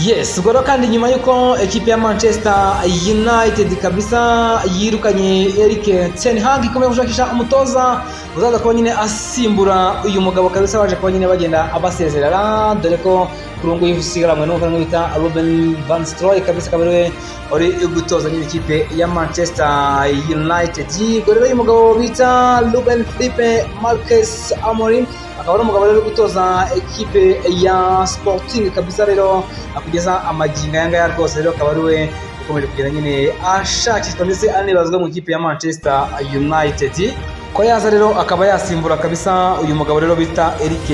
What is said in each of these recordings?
Yes, ubwo rero kandi nyuma y'uko ekipe ya Manchester United kabisa yirukanye Erik ten Hag, ikomeje gushakisha umutoza uzaza kuba nyine asimbura uyu mugabo kabisa baje kuba nyine bagenda abasezerera, dore ko kuri ubu ngubu usigaranwe n'umuvandimwe bita Ruben van Nistelrooy kabisa, akaba ariwe uri gutoza nyine ikipe ya Manchester United. Ubwo rero uyu mugabo bita Ruben Felipe Marques Amorim akaba ari umugabo rero uri gutoza ekipe ya Sporting kabisa. Rero kugeza amagingo aya ngaya rwose rero akaba ari we ukomeje kugenda nyine ashakishwa, ndetse anibazwa mu ikipe ya Manchester United ko yaza rero akaba yasimbura kabisa uyu mugabo rero bita Erik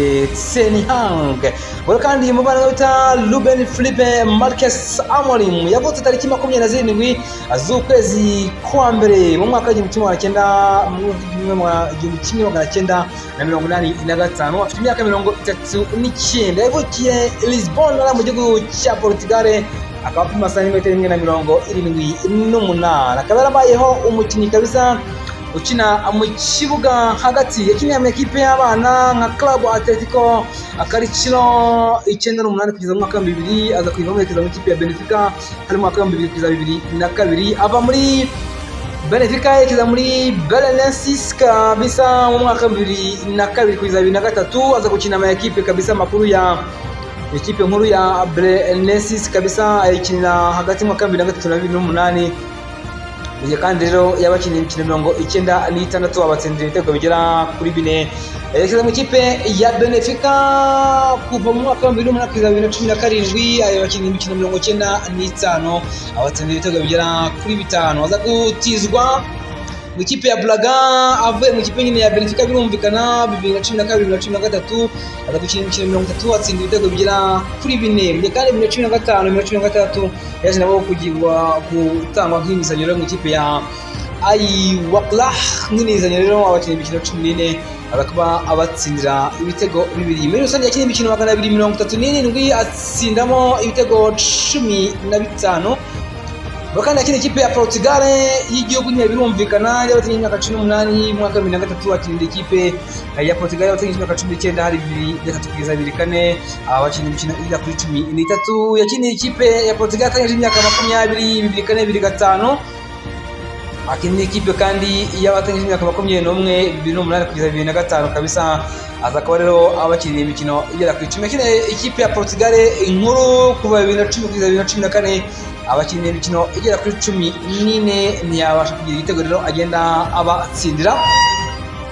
ten Hag. Ubwo kandi uyu muvandimwe bita Ruben Felipe Marques Amorim yavutse tariki 27 z'ukwezi kwa mbere mu mwaka w'w'1985, afite imyaka 39. Yavukiye Lisbon mu gihugu cya Portugal, akaba apima santimetero 1.78, akaba yarabayeho umukinnyi kabisa ukina mu kibuga hagati. Yakiniye mu ekipe y'abana nka Club Atletico Akariciro 98 kugeza mu mwaka wa 2000, aza kuyivamo yerekeza mu ikipe ya Benfica hari mu mwaka wa 2000 kugeza 2002. Ava muri Benfica yerekeza muri Belenenses kabisa mu mwaka wa 2002 kugeza 2003, aza gukina ama ekipe kabisa makuru ya ikipe nkuru ya Belenenses kabisa, ayikinira hagati mu mwaka wa 2003 na 2008. Igihe kandi rero yabakinnye imikino 96, abatsindira ibitego bigera kuri bine. Yerekeza mu ikipe ya Benfica kuva mu mwaka wa 2008 kugeza 2017, abakinnye imikino 95, abatsindira ibitego bigera kuri bitanu. Aza gutizwa mu ikipe ya Braga avuye mu ikipe nyine ya Benfica birumvikana, 2012, 2013, aza gukina imikino 30, atsinda ibitego bigera kuri bine. Mu gihe kandi 2015, 2016 yaje nabo kugirwa gutangwa nk'inguzanyo rero mu ikipe ya Al Wakrah nk'inguzanyo rero, abakinnyi imikino 14, aza kuba abatsindira ibitego bibiri. Muri rusange yakinnye imikino 237, atsindamo ibitego 15. Kandi yakina ikipe ya Portugal y'igihugu nyine birumvikana y'abakinnyi imyaka 18. Mu mwaka wa 2003 akinira ikipe ya Portugal y'abakinnyi imyaka 19, hari 2003 kugeza 2004, abakina imikino igera kuri 13. Yakiniye ikipe ya Portugal atangije imyaka 20, 2004, 2005. Akinira ikipe kandi y'abatangije imyaka 21, 2008 kugeza 2005 kabisa, aza kuba rero abakinira imikino igera ku 10. Yakiniye ikipe ya Portugal inkuru kuva 2010 kugeza 2014, abakinnyi imikino igera kuri 14, ntiyabasha kugira igitego rero agenda abatsindira.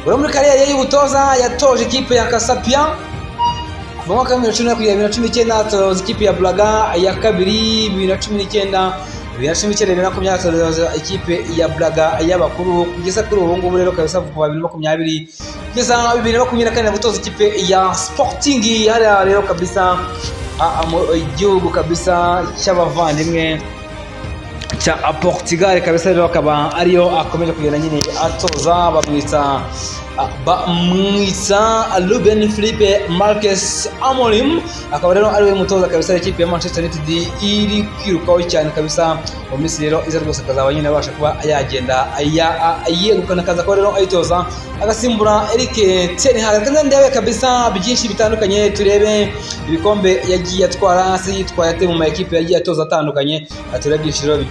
Uri muri carrière ye y'ubutoza yatoje ikipe ya Casa Pia kuva mu mwaka wa 2010 kugeza 2019, atoza ikipe ya Braga ya kabiri 2019, 2019, 2020 atoza ikipe ya Braga y'abakuru, kugeza kuri ubu ngubu rero kabisa kuva 2020 kugeza 2024 gutoza ikipe ya Sporting hariya rero kabisa mu gihugu kabisa cy'abavandimwe cya Portugal kabisa. Rero akaba ariyo akomeje kugenda nyine atoza. Bamwita Ruben Felipe Marques Amorim, akaba rero ariwe mutoza kabisa ikipe ya Manchester United iri kwirukaho cyane kabisa. Mu minsi rero iza rwose akazaba nyine abasha kuba yagenda yegukana, akaza kuba rero ayitoza agasimbura Erik ten Hag. Kandi ndebe kabisa byinshi bitandukanye, turebe ibikombe yagiye atwara se, yitwaye ate mu ma ekipe yagiye atoza atandukanye, turebe byinshi rero.